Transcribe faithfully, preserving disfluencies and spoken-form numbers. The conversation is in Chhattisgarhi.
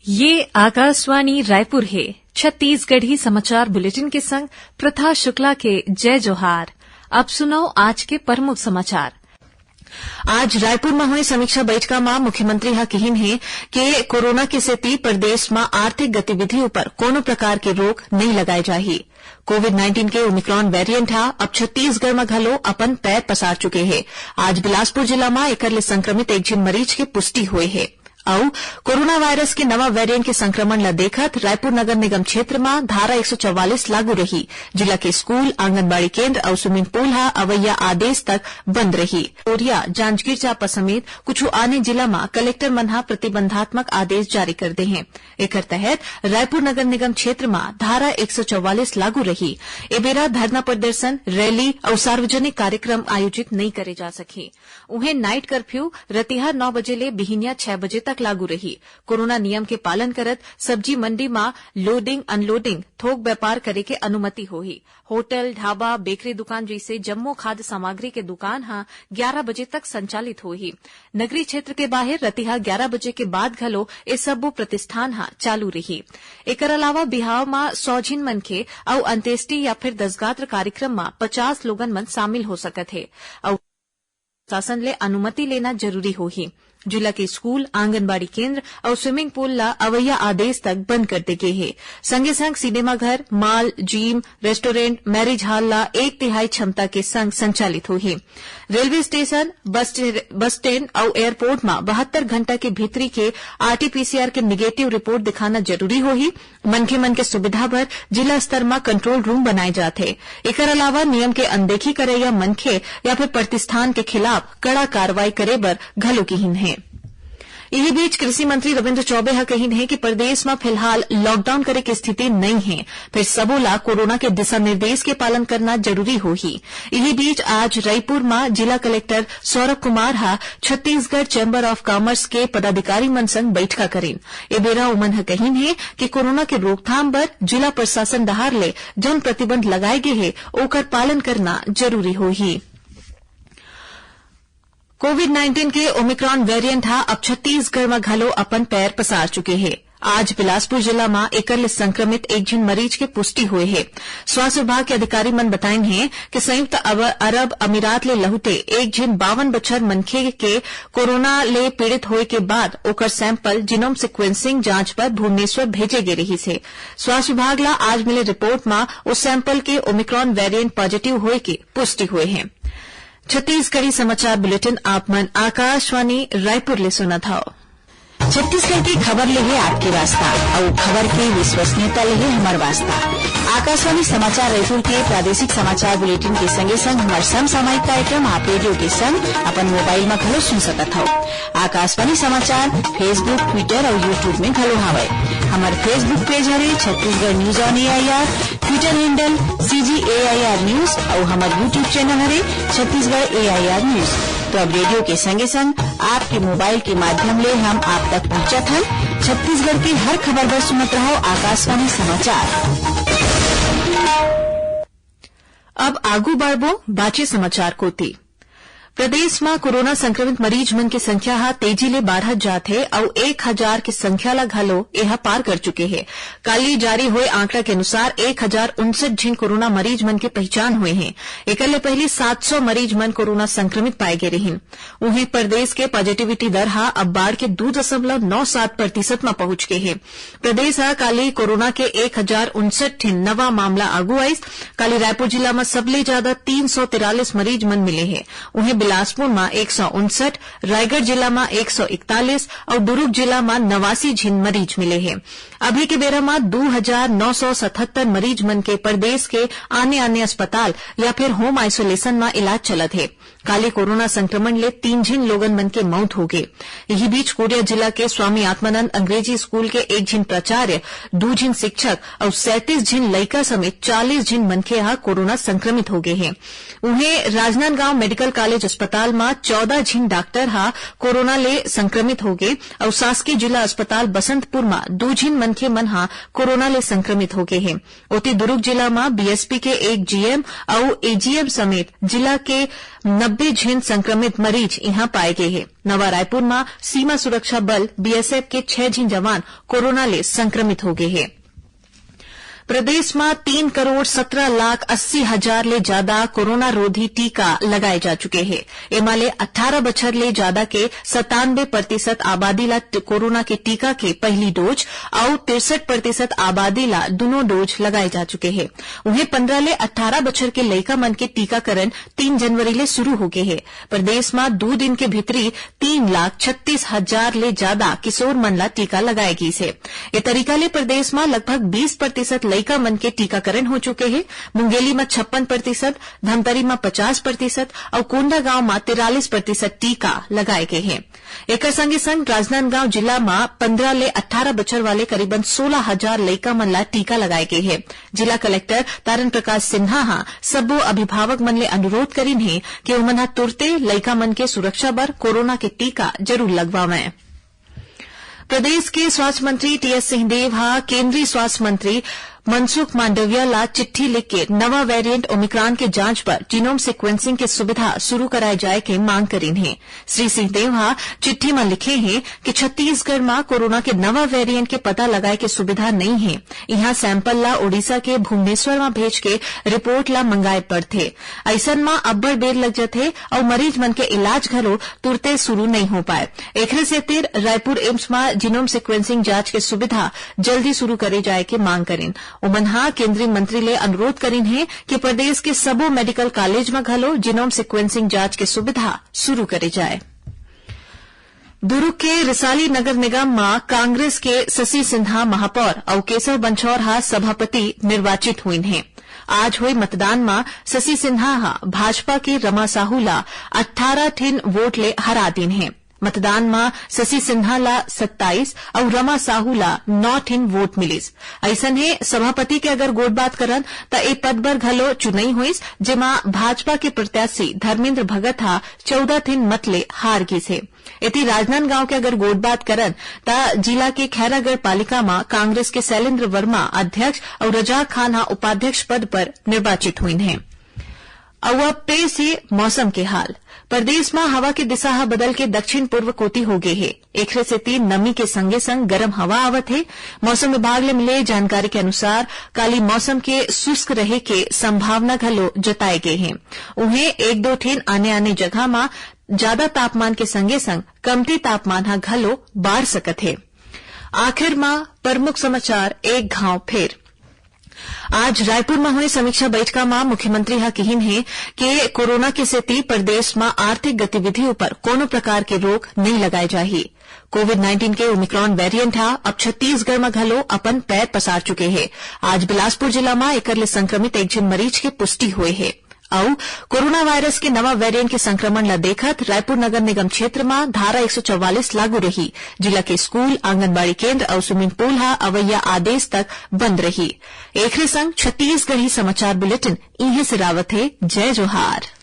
ये आकाशवाणी रायपुर हे। छत्तीसगढ़ी समाचार बुलेटिन के संग प्रथा शुक्ला के जय जोहार। अब सुनव आज के प्रमुख समाचार। आज रायपुर म होए समीक्षा बैठका म मुख्यमंत्री ह किहिन हे के कोरोना के सेती प्रदेश म आर्थिक गतिविधि ऊपर कोनो प्रकार के रोक नइ लगाए जाही। कोविड नाइंटीन के ओमिक्रॉन वेरिएंट ह अब छत्तीसगढ़ म घलो अपन पैर पसार चुके हे। आज बिलासपुर जिला म एकर ले संक्रमित एक झिन मरीज के पुष्टि होए हे। अउ कोरोना वायरस के नवा वेरिएंट के संक्रमण ल देखत रायपुर नगर निगम क्षेत्र म धारा एक सौ चौवालीस लागू रही। जिला के स्कूल, आंगनबाड़ी केंद्र अउ स्विमिंग पूल ह अवइया आदेश तक बंद रही। कोरिया, जांजगीर चांपा समेत कुछ आने जिला म कलेक्टर मन ह प्रतिबंधात्मक आदेश जारी कर दे हे। एकर तहत रायपुर नगर निगम क्षेत्र म धारा एक सौ चौवालीस लागू रही। ए बेरा धरना प्रदर्शन, रैली अउ सार्वजनिक कार्यक्रम आयोजित नइ करे जा सकही। उहें, नाइट कर्फ्यू रतिहा नौ बजे ले बिहिनिया छह बजे तक लागू रही। कोरोना नियम के पालन करत सब्जी मंडी म लोडिंग, अनलोडिंग, थोक व्यापार करे के अनुमति होही। होटल, ढाबा, बेकरी दुकान जइसे जम्मो खाद्य सामग्री के दुकान ह ग्यारह बजे तक संचालित होही। नगरीय क्षेत्र के बाहिर रतिहा ग्यारह बजे के बाद घलो ए सब्बो प्रतिष्ठान ह चालू रही। एकर अलावा बिहाव म सौ झिन मनखे अउ अंत्येष्टि या फिर दसगात्र कार्यक्रम म पचास लोगन मन शामिल हो सकत हे। अउ शासन ले अनुमति लेना जरूरी होही। जिला के स्कूल, आंगनबाड़ी केंद्र अउ स्विमिंग पूल ला अवइया आदेश तक बंद कर दे गे हे। संगे संग सिनेमा घर, mall, gym, restaurant, marriage hall ला एक तिहाई क्षमता के संग संचालित होही। रेलवे स्टेशन, बस स्टे-, बस स्टैंड अउ एयरपोर्ट म बहत्तर घंटा के भीतरी के आरटीपीसीआर के निगेटिव रिपोर्ट दिखाना जरूरी होही। मनखे मन के सुविधा बर जिला स्तर म कंट्रोल रूम बनाए जात हे। एकर अलावा नियम के अनदेखी करइया मनखे या फिर प्रतिष्ठान के खिलाफ कड़ा कार्रवाई करे बर घलो किहिन हे। इही बीच कृषि मंत्री रविंद्र चौबे ह कहिन हे कि प्रदेश म फिलहाल लॉकडाउन करे के स्थिति नइ हे, फिर सबो ला कोरोना के दिशा निर्देश के पालन करना जरूरी होही। इही बीच आज रईपुर म जिला कलेक्टर सौरभ कुमार ह छत्तीसगढ़ चैम्बर ऑफ कॉमर्स के पदाधिकारी मन संग बैठका करिन। ए बेरा ओमन ह कहिन हे कि कोरोना के रोकथाम बर जिला प्रशासन डहार ले जउन प्रतिबंध लगाए गे हे, ओकर पालन करना जरूरी होही। कोविड नाइंटीन के ओमिक्रॉन वेरिएंट ह अब छत्तीसगढ़ म घलो अपन पैर पसार चुके हे। आज बिलासपुर जिला म एकर ले संक्रमित एक झिन मरीज के पुष्टि होए हे। स्वास्थ्य विभाग के अधिकारी मन बताइन हे कि संयुक्त अव-, अरब अमीरात ले लहुटे एक झिन बावन बछर मनखे के कोरोना ले पीड़ित होए के बाद ओकर सैंपल जीनोम सीक्वेंसिंग जांच बर भुवनेश्वर भेजे गे रिहिस हे। स्वास्थ्य विभाग ला आज मिले रिपोर्ट म ओ सैंपल के ओमिक्रॉन वेरिएंट पॉजिटिव होए के पुष्टि होए हे। छत्तीसगढ़ी समाचार बुलेटिन आप मन आकाशवाणी रायपुर ले सुनत हव। छत्तीसगढ़ के खबर ले हे आपके वास्ता, अउ खबर के विश्वसनीयता ले हे हमर वास्ता। आकाशवाणी समाचार रायपुर के प्रादेशिक समाचार बुलेटिन के संगे संग हमर समसामयिक कार्यक्रम आप रेडियो के संग अपन मोबाइल म घलो सुन सकत हव। आकाशवाणी समाचार Facebook, Twitter अउ YouTube में घलो हावय। हमर Facebook पेज हरे Chhattisgarh news on AIR, Twitter handle CG AIR news अउ हमर YouTube चैनल हरे छत्तीसगढ़ एआईआर न्यूज। तो अब रेडियो के संगे संग आपके मोबाइल के माध्यम ले हम आप तक पहुंचत हन छत्तीसगढ़ के हर खबर बर सुनत रहव आकाशवाणी समाचार। अब आगू बढ़बो बाचे समाचार कोति। प्रदेश म कोरोना संक्रमित मरीज मन के संख्या ह तेजी ले बाढ़त जात हे अउ एक हजार के संख्या ल घलो एहा पार कर चुके हे। काली जारी होए आंकड़ा के अनुसार एक हजार उनसठ झिन कोरोना मरीज मन के पहिचान होए हे। एकर ले पहिली सात सौ मरीज मन कोरोना संक्रमित पाए गे रिहिन। उहें, प्रदेश के पॉजिटिविटी दर ह अब बाढ़ के दू दशमलव नौ सात प्रतिशत म पहुंच गे हे। प्रदेश ह काली कोरोना के एक हजार उनसठ ठिन नवा मामला आगू आइस। काली रायपुर जिला म सबले जादा तीन सौ तिरालीस मरीज मन मिले हे। उहें, बिलासपुर म एक सौ उनसठ, रायगढ़ जिला म एक सौ इकतालीस अउ दुरूग जिला म नवासी झिन मरीज मिले हे। अभी के बेरा म दू हजार नौ सौ सतहत्तर मरीज मन के प्रदेश के आने-आने अस्पताल या फिर होम आइसोलेशन म इलाज चलत हे। काली कोरोना संक्रमण ले तीन झिन लोगन मन के मौत होगे। इही बीच, कोरिया जिला के स्वामी आत्मानंद अंग्रेजी स्कूल के एक झिन प्राचार्य, दू झिन शिक्षक अउ सैंतीस झिन लइका समेत चालीस झिन मनखे ह कोरोना संक्रमित होगे हे। उहें, राजनांदगांव मेडिकल कॉलेज अस्पताल म चौदह झिन डॉक्टर ह कोरोना ले संक्रमित होगे अउ शासकीय जिला अस्पताल बसंतपुर म दू झिन मनखे मन ह कोरोना ले संक्रमित होगे हे। ओती दुरूग जिला म बीएसपी के एक जीएम अउ एजीएम समेत जिला के नब्बे झिन संक्रमित मरीज इहां पाए गे हे। नवा रायपुर म सीमा सुरक्षा बल बीएसएफ के छह झिन जवान कोरोना ले संक्रमित होगे हे। प्रदेश म तीन करोड़ सत्रह लाख अस्सी हजार ले जादा कोरोना रोधी टीका लगाए जा चुके हे। एमा ले अट्ठारह बछर ले जादा के सत्तानबे प्रतिशत आबादी ला ट-, कोरोना के टीका के पहली डोज अउ तिरसठ प्रतिशत आबादी ला दूनों डोज लगाए जा चुके हे। उहें, पन्द्रह ले अट्ठारह बछर के लइका मन के टीकाकरण तीन जनवरी ले शुरू होगे हे। प्रदेश म दू दिन के भीतरी तीन लाख छत्तीस हजार ले जादा किशोर मन ला टीका लगाए गीस हे। ए तरीका ले प्रदेश म लगभग बीस प्रतिशत लइका मन के टीकाकरण हो चुके हे। मुंगेली म छप्पन प्रतिशत, धमतरी म पचास प्रतिशत अउ कोंडागांव म तिरालीस प्रतिशत टीका लगाए गे हे। एकर संगे संग राजनांदगांव जिला म पन्द्रह ले अट्ठारह बछर वाले करीबन सोलह हजार लइका मन ला टीका लगाए गे हे। जिला कलेक्टर तारण प्रकाश सिन्हा ह सब्बो अभिभावक मन ले अनुरोध करिन हे कि ओमन ह तुरते लइका मन के सुरक्षा बर कोरोना के टीका जरूर लगवावंय। प्रदेश के स्वास्थ्य मंत्री टीएस सिंहदेव ह केंद्रीय स्वास्थ्य मंत्री मनसुख मांडविया ला चिट्ठी लिख के नवा वेरिएंट ओमिक्रॉन के जांच बर जीनोम सीक्वेंसिंग के सुविधा शुरू कराए जाए के मांग करिन हे। श्री सिंहदेव ह चिट्ठी म लिखे हे कि छत्तीसगढ़ म कोरोना के नवा वेरिएंट के पता लगाए के सुविधा नइ हे। इहां सैंपल ला ओडिशा के भुवनेश्वर म भेज के रिपोर्ट ला मंगाए पड़थे। अइसन म अब्बड़ बेर लग जथे अउ मरीज मन के इलाज घलो तुरते शुरू नइ हो पाए। एखरे सेतिर रायपुर एम्स म जीनोम सीक्वेंसिंग जांच के सुविधा जल्दी शुरू करे जाए के मांग करिन। ओमन ह केंद्रीय मंत्री ले अनुरोध करिन हे कि प्रदेश के सबो मेडिकल कॉलेज म घलो जीनोम सीक्वेंसिंग जांच के सुविधा शुरू करे जाए। दुरूग के रिसाली नगर निगम म कांग्रेस के शशि सिन्हा महापौर अउ केशव बंछौर ह सभापति निर्वाचित होइन हे। आज होए मतदान म शशि सिन्हा ह भाजपा के रमा साहू ला अट्ठारह ठिन वोट ले हरा दीन हे। मतदान म शशि सिन्हा ला सत्ताईस अउ रमा साहू ला नौ ठिन वोट मिलिस। अइसन हे, सभापति के अगर गोठ बात करन, त ए पद बर घलो चुनई होइस, जेमा भाजपा के प्रत्याशी धर्मेंद्र भगत ह चौदह ठिन मत ले हार गिस हे। एती राजनांदगांव के अगर गोठ बात करन, त जिला के खैरागढ़ पालिका म कांग्रेस के शैलेंद्र वर्मा अध्यक्ष अउ रजाक खान ह उपाध्यक्ष पद पर निर्वाचित होइन हे। अउ अब पेश हे मौसम के हाल। प्रदेश म हवा के दिशा ह बदल के दक्षिण पूर्व कोति हो गे हे। एखरे सेती नमी के संगे संग गरम हवा आवत हे। मौसम विभाग ले मिले जानकारी के अनुसार, काली मौसम के शुष्क रहे के संभावना घलो जताए गे हे। उहें, एक दो ठिन आने-आने जगह म जादा तापमान के संगे संग कमती तापमान ह घलो बाढ़ सकत हे। आखिर म प्रमुख समाचार एक घांव फेर। आज रायपुर म होए समीक्षा बैठका म मुख्यमंत्री ह किहिन हे कि कोरोना के सेती प्रदेश म आर्थिक गतिविधि ऊपर कोनो प्रकार के रोक नइ लगाए जाही। कोविड नाइंटीन के ओमिक्रॉन वेरिएंट ह अब छत्तीसगढ़ म घलो अपन पैर पसार चुके हे। आज बिलासपुर जिला म एकर ले संक्रमित एक झिन मरीज के पुष्टि होए हे। अउ कोरोना वायरस के नवा वेरिएंट के संक्रमण ल देखत रायपुर नगर निगम क्षेत्र म धारा एक सौ चौवालीस लागू रही। जिला के स्कूल, आंगनबाड़ी केंद्र अउ स्विमिंग पूल ह अवइया आदेश तक बंद रही। एखरे संग छत्तीसगढ़ी समाचार बुलेटिन इहें सिरावत हे। जय जोहार।